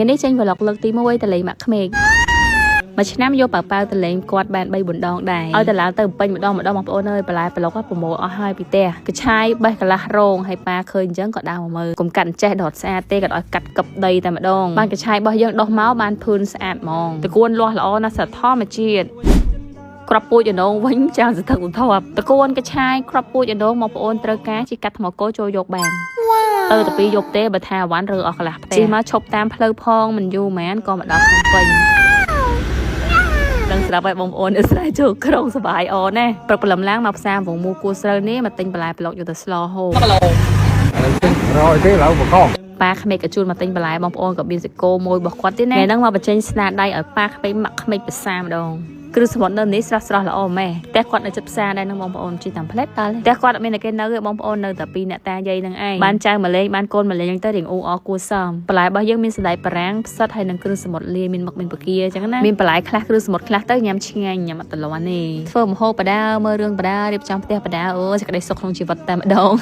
ថ្ងៃនេះចេញ vlog លើកទី1ទៅលេងម៉ាក់ក្មេកមួយឆ្នាំយកប៉ៅប៉ៅទៅលេងគាត់បាន3 4ដងដែរឲ្យទៅឡើងទៅពេញម្ដងម្ដងបងប្អូនអើយបន្លែប្លុកប្រមូលអស់ហើយពីផ្ទះកឆាយបេះកន្លះរោងហើយប៉ាឃើញអញ្ចឹងក៏ដើរមកមើលកុំកាត់ចេះដតស្អាតទេក៏ឲ្យកាត់កឹបដីតែម្ដងបានកឆាយរបស់យើងដោះមកបានភឿនស្អាតហ្មងតកួនលាស់ល្អណាស់ស្រធម្មជាតិក្របពូជអណ្ដូងវិញចាំសន្ធឹកសន្ធាប់តកួនកឆាយក្របពូជអណ្ដូងបងប្អូនត្រូវការជីកាត់ថ្មគោចូលយកបាន ទៅតែពីយប់ទេបើថាអវ៉ាន់រើអស់កន្លះផ្ទះជិះមកឈប់តាមផ្លូវផងមិនយូរម៉ានក៏មកដល់ភ្នំពេញដឹងស្រាប់ហើយបងប្អូនអ៊ីស្រាអែលចូលក្រុងសប្បាយអណាស់ព្រឹកព្រលឹមឡើងមកផ្សារវងមូគួរស្រូវនេះមកទិញបន្លែប្លុកយកទៅស្លហូប រយទេឡើយបក ប៉ាក្មេកក៏ជូនមកទិញបន្លែបងប្អូនក៏មានសិកោមួយរបស់គាត់ទៀតណាថ្ងៃហ្នឹងមកបញ្ចេញស្នាដៃឲ្យប៉ាក្មេកម៉ាក់ក្មេកភាសាម្ដងគ្រឿងសមុទ្រនៅនេះស្រស់ស្រស់ល្អម៉េះផ្ទះគាត់នៅជិតផ្សារដែរនឹងបងប្អូនជិះតាមផ្លែដល់ផ្ទះគាត់អត់មានតែគេនៅទេបងប្អូននៅតែពីរអ្នកតាយាយនឹងឯងបានចៅមកលេងបានកូនមកលេងហ្នឹងទៅរៀងអ៊ូអរគួសមបន្លែរបស់យើងមានសណ្តែកបារាំងផ្សិតហើយនឹងគ្រឿងសមុទ្រលាយមានមឹកមានពគាអញ្ចឹងណាមានបន្លែខ្លះគ្រឿងសមុទ្រខ្លះទៅញ៉ាំឆ្ងាញ់ញ៉ាំអត់តលាន់ទេធ្វើម្ហូបបដាមើលរឿងបដារៀបចំផ្ទះបដាអូសេចក្តីសុខក្នុងជីវិតតែម្ដង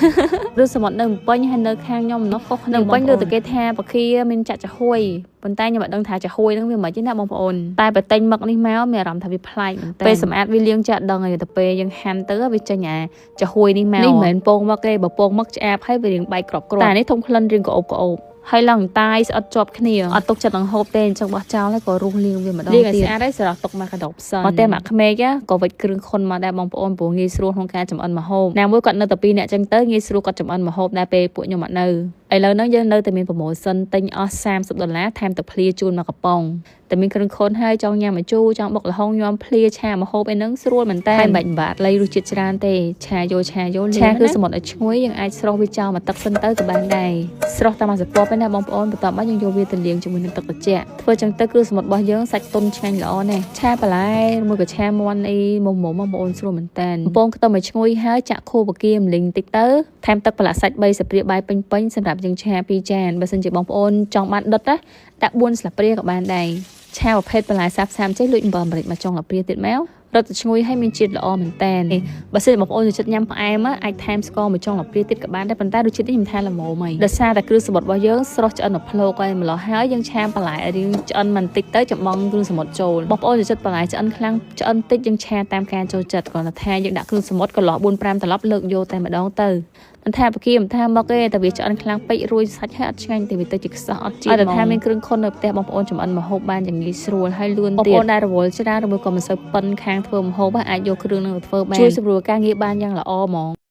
ឬសមុទ្រនៅភ្នំពេញហើយនៅខាងខ្ញុំនោះខុសគ្នានៅភ្នំពេញលើតែគេថាពគាមានចាក់ចាហួយប៉ុន្តែខ្ញុំអត់ដឹងថាចាហួយហ្នឹងវាមិនទេណាបងប្អូនតែបើទិញមឹកនេះមកមានអារម្មណ៍ថាវាប្លែកមែនតើពេលសម្អាតវាលាងចាក់ដឹងហើយទៅពេលយើងហាន់ទៅវាចេញអាចាហួយនេះមកនេះមិនមែនពងមឹកទេបើពងមឹកឆ្អាបហើយវារៀងបែកក្របក្របតែនេះធំក្លិនរៀងក្អូបក្អូបហើយឡើងតាយស្អិតជាប់គ្នាអត់ទុកចិត្តនឹងហូបទេអញ្ចឹងបោះចោលហើយក៏រុះលាងវាម្ដងទៀតលាងឲ្យស្អាតហើយស្រស់ទុកមកកដប់សិនមកតែមកក្មេកក៏វិចគ្រឿងខុនមកដែរបងប្អូនព្រោះងាយស្រួលក្នុងការចម្អិនម្ហូបណាមួយគាត់នៅតែពីរនាក់អញ្ចឹងទៅងាយស្រួលគាត់ចម្អិនម្ហូបដែរពេលពួកខ្ញុំអត់នៅឥឡូវហ្នឹងយើងនៅតែមាន promotion ទិញអស់30ដុល្លារថែមទឹកភ្លាជូនមកកំប៉ុងតែមានគ្រឿងខុនហើយចង់ញ៉ាំម្ជូរចង់បុកល្ហុងញ៉ាំភ្លាឆាម្ហូបអីហ្នឹងស្រួលមែនតើហើយមិនបាច់បាក់លៃរសជាតិច្រើនទេឆាយកឆាយកឆាគឺសមុទ្រឲ្យឈ្ងុយយើងអាចស្រុះវាចោលមកទឹកសិនទៅក៏បានដែរស្រុះតាមអាសពពឯណាបងប្អូនបន្ទាប់មកយើងយកវាទៅលាងជាមួយនឹងទឹកត្រជាក់ធ្វើចឹងទៅគឺសមុទ្ររបស់យើងសាច់ទុនឆ្ងាញ់ល្អណាស់ឆាបន្លែមួយក៏ឆាមាន់អីមុំមុំបងប្អូនស្រួលមែនតើកំពងខ្ទឹមឲ្យឈ្ងុយហើយចាក់ខួបកាមលីងតិចទៅថែមទឹកប្រឡាក់សាច់3ស្លាបព្រាបាយពេញៗសម្រាប់យើងឆា2ចានបើសិនជាបងប្អូនចង់បានដុតណាដាក់4ស្លាបព្រាក៏បានដែរឆាប្រភេទបន្លែសាបសាមចេះលួចអំបិលម្រេចមកចុងស្លាបព្រាទៀតមករត់ទៅឈ្ងុយហើយមានជាតិល្អមែនតើបើសិនជាបងប្អូនចូលចិត្តញ៉ាំផ្អែមអាចថែមស្ករមួយចុងស្លាបព្រាទៀតក៏បានដែរប៉ុន្តែរសជាតិនេះខ្ញុំថាល្មមហើយដោយសារតែគ្រឿងសមុទ្ររបស់យើងស្រស់ឆ្អិនមកភ្លោកហើយម្លោះហើយយើងឆាបន្លែឲ្យរៀងឆ្អិនបន្តិចទៅចំបងគ្រឿងសមុទ្រចូលបងប្អូនចូលចិត្តបន្លែឆ្អិនខ្លាំងឆ្អិនតិចយើងឆាតាមការចូលចិត្តគ្រាន់តែថាយើងដាក់គ្រឿងសមុទ្រកន្លោះ4 5ត្រឡប់លើកយកតែម្ដងទៅមិនថាបគាមិនថាមកទេតែវាឆ្អិនខ្លាំងពេករួយសាច់ហើយអត់ឆ្ងាញ់ទេវាទៅជាខ្សោះអត់ជាតិតែថាមានគ្រឿងខុននៅផ្ទះបងប្អូនចម្អិនម្ហូបបានយ៉ាងងាយស្រួលហើយលឿនទៀតបងប្អូនដែលរវល់ច្រើនឬមួយក៏មិនសូវប៉ិនខាងធ្វើម្ហូបអាចយកគ្រឿងនឹងទៅធ្វើបានជួយសម្រួលការងារបានយ៉ាងល្អហ្មង។